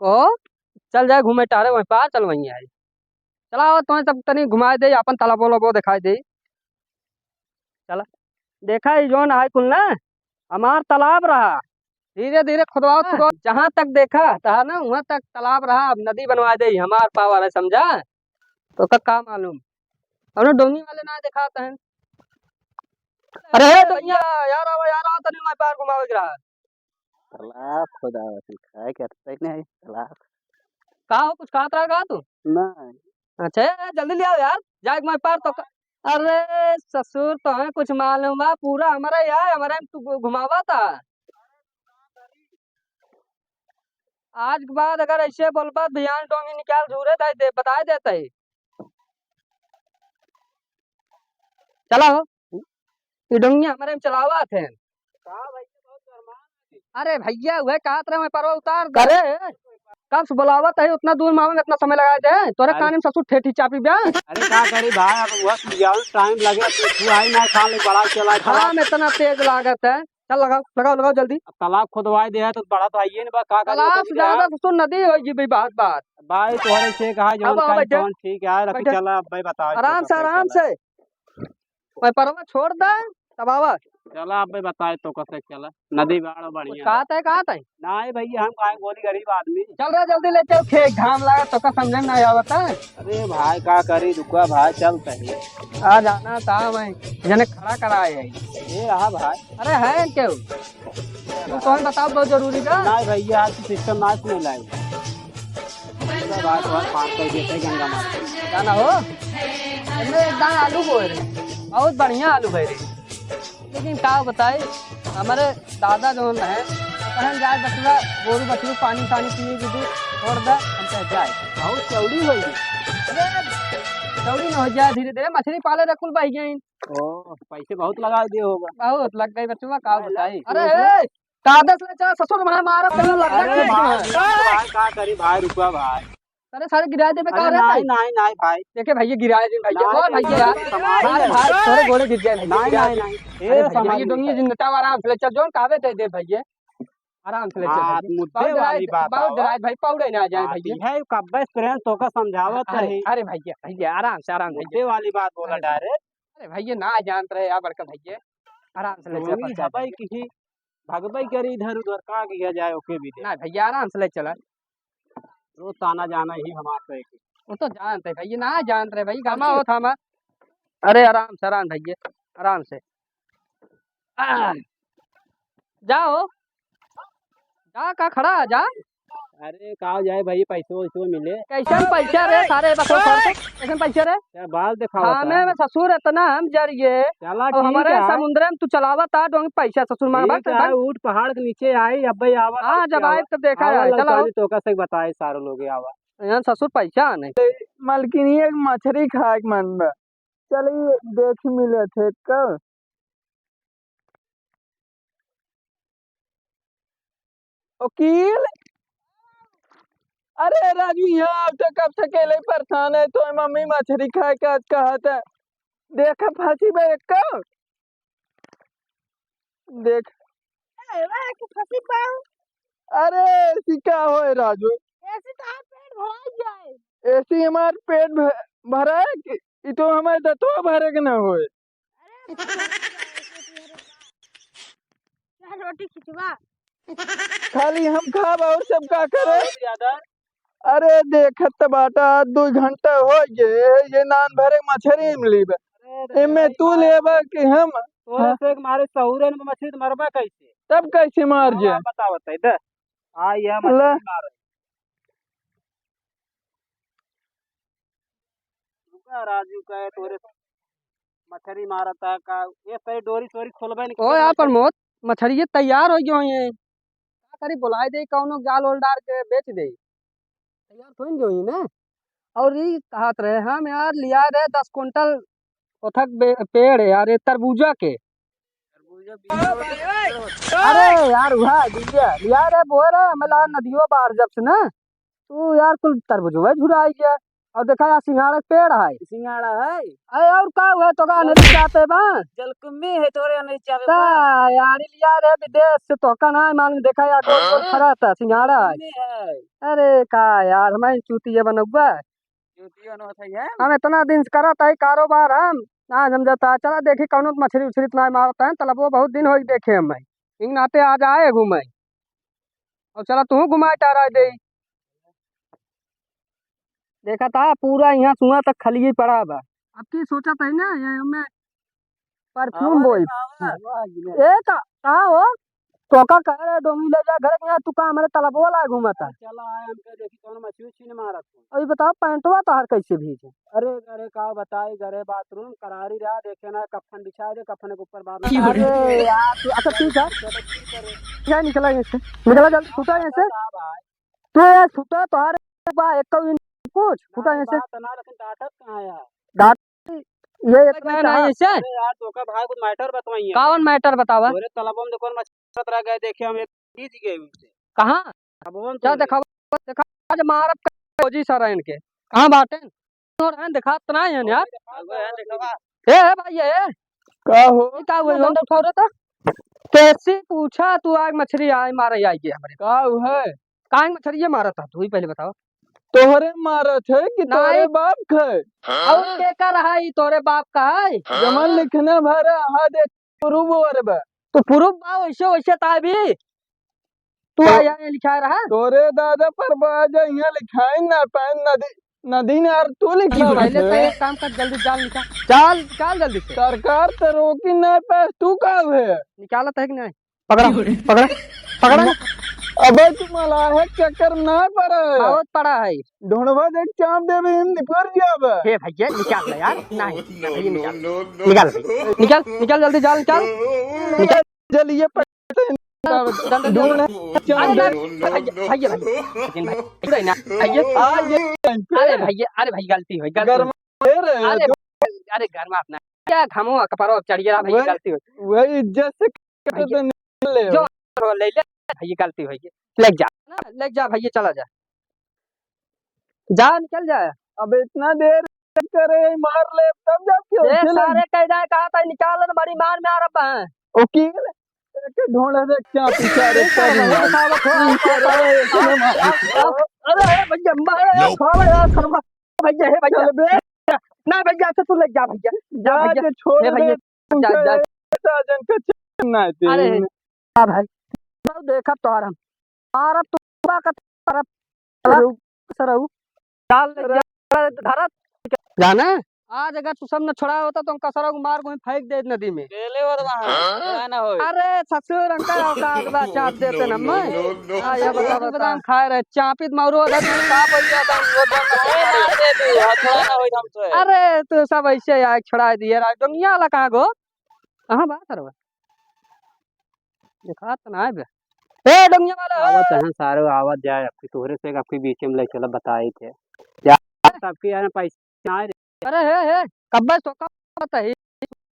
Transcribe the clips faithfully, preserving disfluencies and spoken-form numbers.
कहो, चल जाए घूमे टहरे, वहीं पार चल, वहीं आए। चला, आओ, तुम्हें सब तनी घुमाए दे, अपन तालाबो वालाबो दिखाए दे। चला, देखा, ई जौन है कुल ना, हमार तालाब रहा, धीरे धीरे खुदवाओ, हाँ। खुदवाओ, जहाँ तक देखा था ना, वहाँ तक तालाब रहा। अब नदी बनवा दे, हमार पावर है, समझा? तो का, का मालूम, हमने डोंगी वाले ना दिखाते हैं। अरे हे भैया, यार आवा, यार आवा, तनी मैं पार घुमावे के रहा। तालाब खुदावत है, खाए के अत्ते नहीं तालाब। का हो, कुछ कहत रहा का तू? नहीं। अच्छा, ए, जल्दी ले आओ यार, जाए के मैं पार तो क-, अरे ससुर, तोहे कुछ मालूम बा? पूरा हमारा यार, हमारे में तू घु-, घुमावा था। आज के बाद अगर ऐसे बोलबा, ध्यान डोंगी निकाल झूरे दे, दे, बताए देते ही। चला हो, ई डोंगिया हमारे में चलावा थे। अरे भैया, वह कहत रहे, मैं परवा उतार दे। अरे, कब से बुलावत है, उतना दूर में आवे में इतना समय लगा दे। तोरे अरे। कान में ससुर ठेठी चापी बे। अरे का करी भाई, अब वह जाओ, टाइम लगे, तू, तू आई ना खा ले, बड़ा चला, चला। घाम इतना तेज लागत है। चल लगाओ, लगाओ, लगाओ जल्दी। अब तालाब खुदवाए दे है तो बड़ा तो आइए ना बा, का करी, तालाब ओकर से क्या? ज्यादा ससुर नदी होगी भाई, बात, बात। भाई तोहरे से कहा अब जौन आओ कहीं बैठे। कौन ठीक है, अभी बैठे। चला, अब भाई बताओ, आराम तो से, कैसे आराम चला? से। मैं परवा छोड़ दे, तब आवा। चला, अब भाई बताए तो कैसे चला, नदी बाढ़ बढ़िया। कहा तय, कहा तय? नहीं भैया, हम काहे बोली, गरीब आदमी। चल रे, जल्दी ले चल, खेत घाम लगा, तो का समझे में नहीं आवता। अरे भाई, का करी, रुका भाई, चल पहले। आ जाना था मैं, जने खड़ा कराए है। ये रहा भाई। अरे है क्यों? तू कौन बताओ, बहुत जरूरी बा। नहीं भैया, आज सिस्टम मैच नहीं लाई। पूरा बात और पार कर देते गंगा माता। जाना हो? हमने एक दान आलू बोए रहे, बहुत बढ़िया आलू भए रहे। लेकिन का बताई, हमारे दादा जौन है, कहन जाए बचवा, गोरू बछरू पानी, पानी पी के छोड़ दे, हम कह जाए। बहुत चौड़ी होई। अरे, चौड़ी न हो जाए, धीरे धीरे मछली पाले रहे, कुल बह गई। ओ, पैसे बहुत लगा दिए होगा। बहुत लग गई बचवा, का अरे, बताई। अरे, ए, कागज ले चल, ससुर, वहाँ मारब, तब लग अरे गई भाई, तुम्हें। भाई, का करी भाई, रुका भाई। अरे, सारे गिराए देबे, का अरे रे नहीं, भाई? नहीं, नहीं भाई। देखे भैया, गिराए दे भैया, नहीं, ओ भैया यार। नहीं, सारे भाई, तोरे गोड़े गिर जाए भैया, नहीं, गिराए नहीं, दे। नहीं। अरे ए, भैया, सामान ये डोंगी नहीं। जिंदता आराम से ले चल, जौन कहबे दे दे भैया। आराम से ले चल हाँ, बस। मुद्दे बहुत वाली डराए, बात बहुत आवा। डराए भाई, पौड़े ना जाए हाँ, भैया। तो है कब्बे से प्रेम तोका समझावत अरे, रही। अरे भैया, भैया, आराम से, आराम से। मुद्दे वाली बात बोला अरे भैया। डायरेक्ट। अरे भैया, ना जानत रहे यार बड़का भैया, आराम से ले चल, जरूरी बस हबै चल। कि ही भगबै करी इधर उधर, का किया जाए, ओके भी दे। ना भैया, आराम से ले चला। रोज ताना जाना ही हमार तो एक। वो तो जानत है भैया, ना जानत रहे भाई, गमा होत हमार। अरे आराम से, आराम भैया, आराम से। आ, जाओ, जा, का खड़ा है, जा। अरे, का जाए भाई, पैसे वैसे मिले। कैसन पैसा रे सारे, बस वो कर दे। कैसन पैसा रे? क्या बाल दिखावा था? हमें में ससुर इतना हम जरिए। चला, और ठीक हमारे है। समुद्र में तू चलावा था, डोंगी पैसा ससुर मांगबा ठीक है, कर। ऊँट पहाड़ के नीचे आई, अब भाई आवा हाँ, लौट के जब आवा। आए तब देखा आवा जाए, लौट चलाओ। आने तो ओकर से बताए सारे लोग आवा। यहाँ ससुर पैसा नहीं। मलकिनी एक मछरी खाए के मन बा। चली देख मिले थे कब। वकील, अरे राजू, यहाँ आव तो कब से अकेले परेशान है, तो मम्मी मछरी खाए के आज कहा था, देखा फांसी बा एक। देख। ए, ए, कि फंसी पाऊं? अरे, एसी का होए, राजू? एसी तो आप पेट भराई जाए। एसी हमार पेट भ-, भराए कि ई तो हमार दतवा भरे के ना होए। अरे, क्या रोटी खिंचवा? खाली हम खाब और सब का करे? अरे देखत त बाटा, दू घंटा हो गए, ये नान भरे मछरी मिली बा। अरे एमे तू भाई, लेबा कि हम? तोरे हाँ। से एक मारे सहुरे में मछली त मरबा कैसे? तब कैसे मार जे? बतावत है, दे। आ, ये मछली ला। मारे। रुका राजू का है, तोरे मछरी मारता का? ये सारी डोरी सोरी खोलबे नहीं ओए, करते। आ प्रमोद, मछरिये तैयार हो गयो ये। का करी, बुलाए दे, कौनो जाल ओल डार के बेच दे। तैयार थोड़ी न होई ना। और ई कहत रहे हम यार, लिया रहे दस कुंटल ओथक बे-, पेड़ है यार, ये तरबूजा के। अरे यार, उहा बीजा लिया रहे, बोए रहे, हमें लगा नदियो बाहर जब से ना, तू यार कुल तरबूजवा झुराई गया। और देखा, या सिंघाड़ा के पेड़ है। सिंघाड़ा है? अरे, और का हुआ, तोका अनरी चापे बा? जलकुम्मी है, तोरे अनरी चापे का बा। यार, लिया रे, विदेश से तोका ना मालूम, देखा, या गोल गोल हाँ। फरत है, सिंघाड़ा है। जलकुम्मी है। अरे, का यार, हमारे चूतिया बनउबा। चूतिया बनउबा है? हम इतना दिन से करत है कारोबार हम, ना समझता। चला देखी, कौनो मछरी उछरी तो ना मारत है, तलबो बहुत दिन होई देखे हम। इन नाते आज आए घूमे। और चला, तू घुमाए टहराए दे। देखा था, पूरा यहाँ सुआ तक खलिए पड़ा बा। अब की सोचत है ना, ये हमें परफ्यूम अरे बोई। बाबा, ए का, का हो? तोका कह रहे डोंगी ले जा घर के, यहाँ तू का हमारे तलबवा ला घूमता? चला आए, हमके देखी कौन मछली उछली मारत हो। अभी बताओ, पैंटवा तोहार कैसे भीजे? अरे, अरे, का बताई, घरे बाथरूम करारी रहा, देखे ना, कफन बिछा दे, कफन के ऊपर बार अरे यार, तू, अच्छा, ठीक है। चलो, ठीक है रे। क्या निकला यहाँ से? निकला जल्दी, छूटा यहाँ से। का भाई? तू यार छूटा, तोहार बा, एक कौन कुछ छूटा नहीं, यहाँ से। बात ना, लेकिन डांटत कहाँ है यार? डांट, ये इतना नहीं, नहीं, ऐसे? अरे यार, तोका भाई कुछ मैटर बतवाई है। कौन मैटर बतावा? तोरे तलबम देखो, मछली रह गए, देखे हम एक भीज गए उनसे। कहाँ? अब वो क्या तो देखावा, देखा, आज मारब का खोजी सर इनके। कहाँ बाटे? और हैं, दिखात ना है यार। अगो है, देखवा। ए, ए भाई, ए। का हो? ये का हुआ, डंडा उठाओ रे तो। कैसी पूछा तू, आग मछली आए मारे आई गए हमरे। का हुआ है? काहे मछलिए मारत था तू ही पहले बताओ। तोहरे मारत है कि तोहरे नहीं। बाप का है? और के का रहा ई तोहरे बाप का है? जमन लिखने भरे, हाँ देख, proof ओर बा। तो proof बा, वैसे, वैसे ता भी। तू तो आया, ये लिखा रहा। तोरे दादा पर बाजा यहाँ लिखाई ना पाए, नदी, नदी ने यार तू लिखी तो पहले से एक काम कर, जल्दी जाल निकाल। जाल निकाल जल्दी से। सरकार तो रोकी ना पाए, तू का है? निकालत है कि नहीं? पकड़ा, पकड़ा, पकड़ा। अबे तू मलाह चक्कर ना पड़ा है। बहुत पड़ा है। ढोंढवा देख चाप देबे, हम निपर जाबे। हे भैया, निकाल ले यार। नहीं, भैया, निकाल। निकाल, निकाल, निकाल, जल्दी जाल निकाल। निकाल। चलिए, प-, डंडा, डंडा, ढूंढ। अरे, भैया, भैया, भैया, लेकिन भाई, अरे ना, भैया, आ, ये अरे भैया, अरे भाई, गलती हो गई, गलती हो गई। गरमा दे रहे हो अरे, तू। अरे, गरमात ना। क्या घमो कपड़ो चढ़ गया भैया, वही, गलती हो गई। वही इज्जत से भैया, तो नहीं ले। जो हो, ले ले, भैया, गलती हो गई। ले जा, ना, ले जा भैया, चला जा। जा, निकल जा। अब इतना देर करे, मार ले, तब जाके ए, उठे लग। सारे कह जाए, कहा था, निकाल न, बड़ी मार में आ रहा है। वकील, एक ढोंढे देख, क्या पीछा रे, ए, सारे तब बहुत उठावत हो, आप, आप, अरे, अरे, भैया, मार, लो। खावे यार, सरवा। भैया, हे भैया। चल बे। ना भैया, अच्छा तू ले जा भैया। जा जा भैया। के छोड़ हे भैया, दे, जा, जा। उनका साजन का चलना है अरे, तेरे। हाँ भाई। सब देखत तोहर हम। मारब तो पूरा का तरफ। अरे, सरऊ। डाल ले अरे। जा, धरत। जाना? आज अगर तू सब न छोड़ा होता तो उनका सरऊ मार को ही फेंक दे नदी में। ले ले वो तो वहाँ। हाँ? ना होई। अरे ससुर, उनका औकात बा, चाप देते न मैं। No, no, no, हाँ, ये no। बता, बता। बादाम खाए रहे, चापित मारो, अगर तू का बोल जाता, वो बोल अरे, मार दे तू, हाँ, थोड़ा ना होई हमसे। अरे, तू सब ऐसे यार, छोड़ा दिए, राज दुनिया वाला कहाँ गो? कहाँ बा सरवा? देखात ना है बे। ए, डोंगिया वाला, आवत हैं सारे, आवत जाए, आपकी तोहरे से आपके बीच में ले चला बताए थे। यार, सबके यार पैसे ना आए रे। अरे, हे, हे, कब्बे तो का बताई?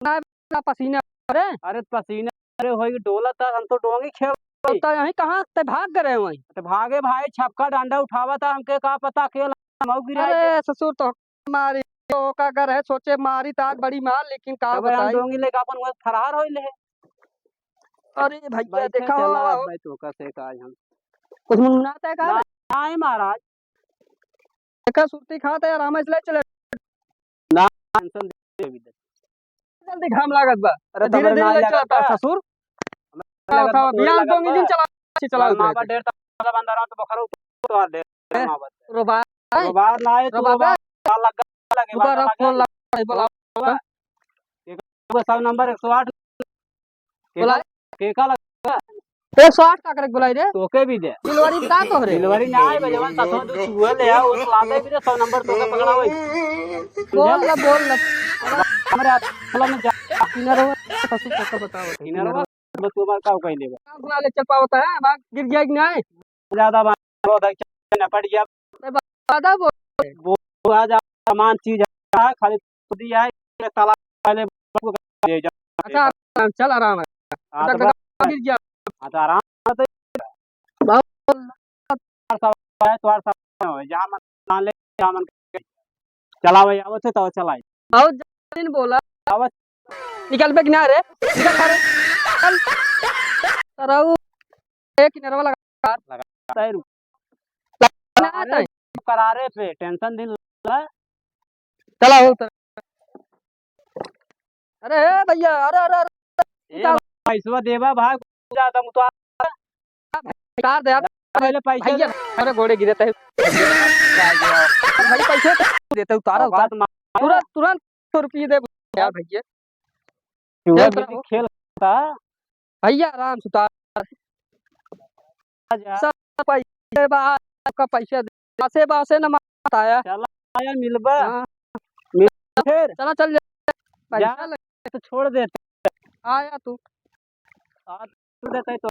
ना, ना पसीना, अरे। अरे, पसीना, अरे, होई डोला था, हम तो डोंगी खेल तो यहीं कहाँ ते भाग गए वहीं? तो भागे भाई, छक्का डंडा उठावा था, हमके का पता, के मऊ गिरा अरे, दे। ससुर तो मारी, तो का घर है, सोचे मारी तो आज बड़ी मार, लेकिन का तबे हम बताई? डोंगी लेके अपन वो फरार होई ले। अरे भैया, बैठे देखा चला, हो, अब भाई तोका से का आज हम। कुछ मुन्ना तय का ना, रे? नहीं महाराज। देखा सुरती खात है, आराम से ले चले। ना, tension दे भी दे। जल्दी घाम लागत बा। अरे धीरे तबरे धीरे ना ले लागत चलता बा। ससुर। हमें हाँ, लागत बा, उठावा, तोरे बिहान लागत डोंगी बा। दिन चला, चला मार उतरे मार थे। डेढ़ तक बंदा रहा तो बखरो तो आ दे। हैं? मार बा। रोबा, रोबा ना है, तू रोबा रोबा बे। लगा, लगे रुका, बात रुका, लगे। फोन लगा, बोला। बोला। एक सौ नंबर एक सौ आठ। बोला। केका, केका लगा? एक सौ आठ का करे बोलाई रे? तोके भी दे। डिलीवरी बता तो रे। डिलीवरी ना आए, बजवन ता तो तू चूहे ले आ, उस लादे भी रे, सौ नंबर तोके पकड़ा वही। बोल ना, बोल ना। हमरे हाथ में जा। किनारो, ससुर को बताओ। किनारो, बस तू हमारे का कहीं लेबा। बुला ले, चल पावता है, भाग, गिर जाएगी ना। ज्यादा बात, बहुत अच्छा, न पड़ गया। मैं बता दो, वो वो आज सामान चीज है, खाली खुदी है, ये ताला पहले ले जाओ। अच्छा, आराम, चल आराम है। हाँ, तो अटक, बस। अटक, गिर गया। हाँ, तो आराम से। बहुत। तुम्हारा सब है, तुम्हारा सब है, जहाँ मन मान ले, जहाँ मन। चलावे आवत है तो चलाई। बहुत जमीन बोला। आवत। निकल बे किनारे। निकल सारे। चल। सरऊ। एक किनारवा लगा। लगा। सही रुक। ना अरे, आता है। करारे पे tension दिन ला। चला हो तो। अरे हे भैया, अरे, अरे, अरे, ए, उतार। पैसवा देबा भाई, पूरा दम उतार। उतार दे यार। पहले पैसा भैया, दे। अरे गोड़े गिरे तहे। भाई पैसे देते, उतारा, औकात उतार। मा-, तुरंत, तुरंत सौ रुपये दे यार भैया। चूहा खेल बिल्ली रहा हो। खेलता। भैया आराम से उतार। आजा। सब पैसे बा, आपका पैसा दे। बासे, बासे न मारता है। चला आया मिलबा। हाँ। मिल फिर। चला चल जा। पैसा जा, लगे। तो छोड़ देते। आया तू। आ, तू देते तो